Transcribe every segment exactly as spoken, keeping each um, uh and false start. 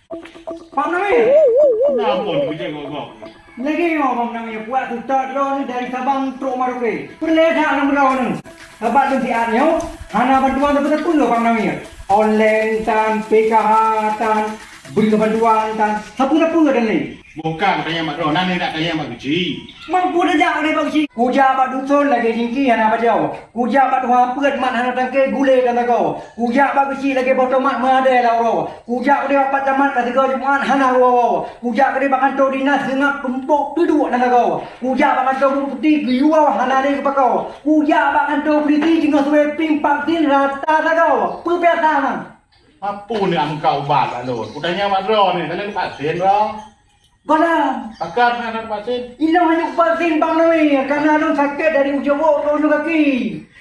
Pak Munawir. Kenapa ni kerja gok-gok? Lagi nyoe Pak Munawir, buat tutak droe ni dari Sabang trok Merauke. Peureulée that nang droe ni. Sabab lôn siat nyoe, hana bantuan sapeue-sapeue Pak Munawir. Online tan, P K H tan, bri bantuan tan, sapeue-sapeue tan lé. Bukan tanya mak droe, nani nak tanya mak keuci. Mampu tajak lé Pak Keuci. Kujak bak dusun lagée jingki hana pajoh. Kujak bak tuha peuet mat hana tangke gulé dan lagoe. Kujak bak keuci lagée boh tomat meuadée lam uroe. Kujak udeb bak camat ka sigoe Jumat hana woe-woe. Kujak keudeh bak kantô dinas seungab peumpok peuduek dan lagoe. Kujak bak kantô buet putéh geuyue hana lé geupakoe. Kujak bak kantô pulisi jinggoh suwé pim vaksin rata sagoe. Peue piasa mang? Ampôn ni ameuka ubat lalu. Kutanya mak droe ni, kalian vaksin droe? Gohlom. Pakon hana vaksin? Inong hana vaksin bang Noe, karena lôn sakét dari ujong ôk ke ujong kaki.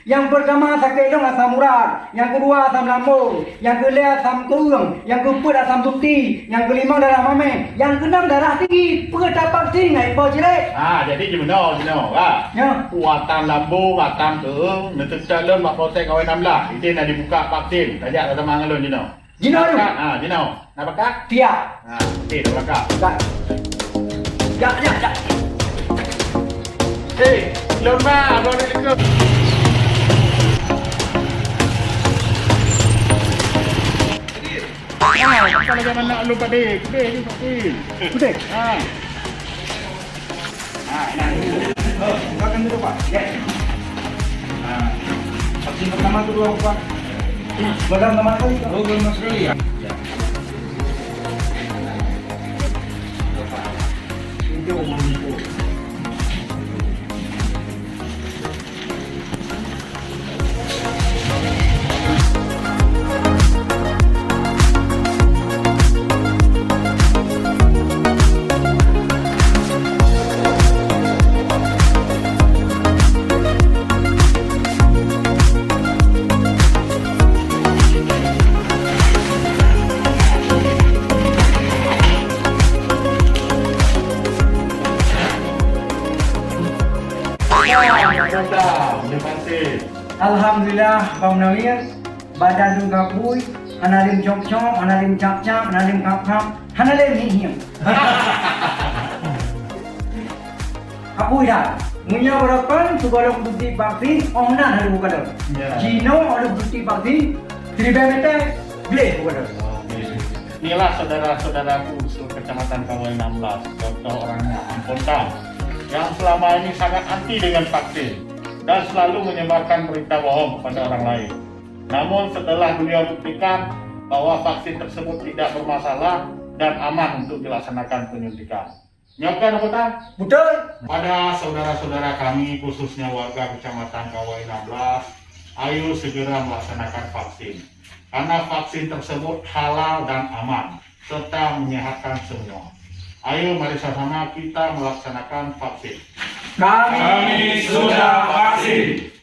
Nyang peurtama sakét lôn asam urat, nyang keudua asam lambung, nyang keulhée asam keueung, nyang keupeuet asam suti, nyang keulimong darah mameh, nyang keunam darah tinggi. Peue tapaksin ngai po cirek? Ah, jadi jimeunoe, jinoe, ha? Ya. Peue asam lambung, asam keueung, neuteuka lôn bak polsek Kawai enam belas. Ideh na dibuka vaksin. Tajak sama ngon lôn jinoe. Jinoe tu. Bakat, ha, jinoe. Nak bakat? Tiap. Ha, okey, dah bakat. Bakat. Jak, jak, jak. Eh, lôn ba, abang ni leka. Ha, bukan lagi anak lôn Pak Dek. Dek ni Pak Dek. Betul? Ha. Ah, nah, ini. Oh, silakan duduk, Pak. Ya. Ah, vaksin pertama kedua, Pak? Belum sama sekali, Pak. Oh, belum sama sekali, ya? Ya. Itu umum itu. Alhamdulillah, Bang Munawir, badan lôn ka pui, hana lé meucok-cok, hana lé meucap-cap, hana lé meukhap-khap, hana lé meuhieng-hieng. Apui dah, meunyoe baroe kon sigohlom bukti vaksin, oh nan hana buka lom. Ya. Jinoe hana bukti vaksin, siribèe mètè, gleh buka lom. Inilah saudara-saudaraku se-Kecamatan Kawai enam belas, contoh orang yang spontan, yang selama ini sangat anti dengan vaksin dan selalu menyebarkan berita bohong kepada orang lain. Namun, setelah beliau buktikan bahwa vaksin tersebut tidak bermasalah dan aman untuk dilaksanakan penyuntikan. Nyoe kan, Anggota? Betul. Pada saudara-saudara kami, khususnya warga Kecamatan Kawai enam belas, ayo segera melaksanakan vaksin. Karena vaksin tersebut halal dan aman, serta menyehatkan semua. Ayo, mari sama-sama kita melaksanakan vaksin. Kami sudah vaksin.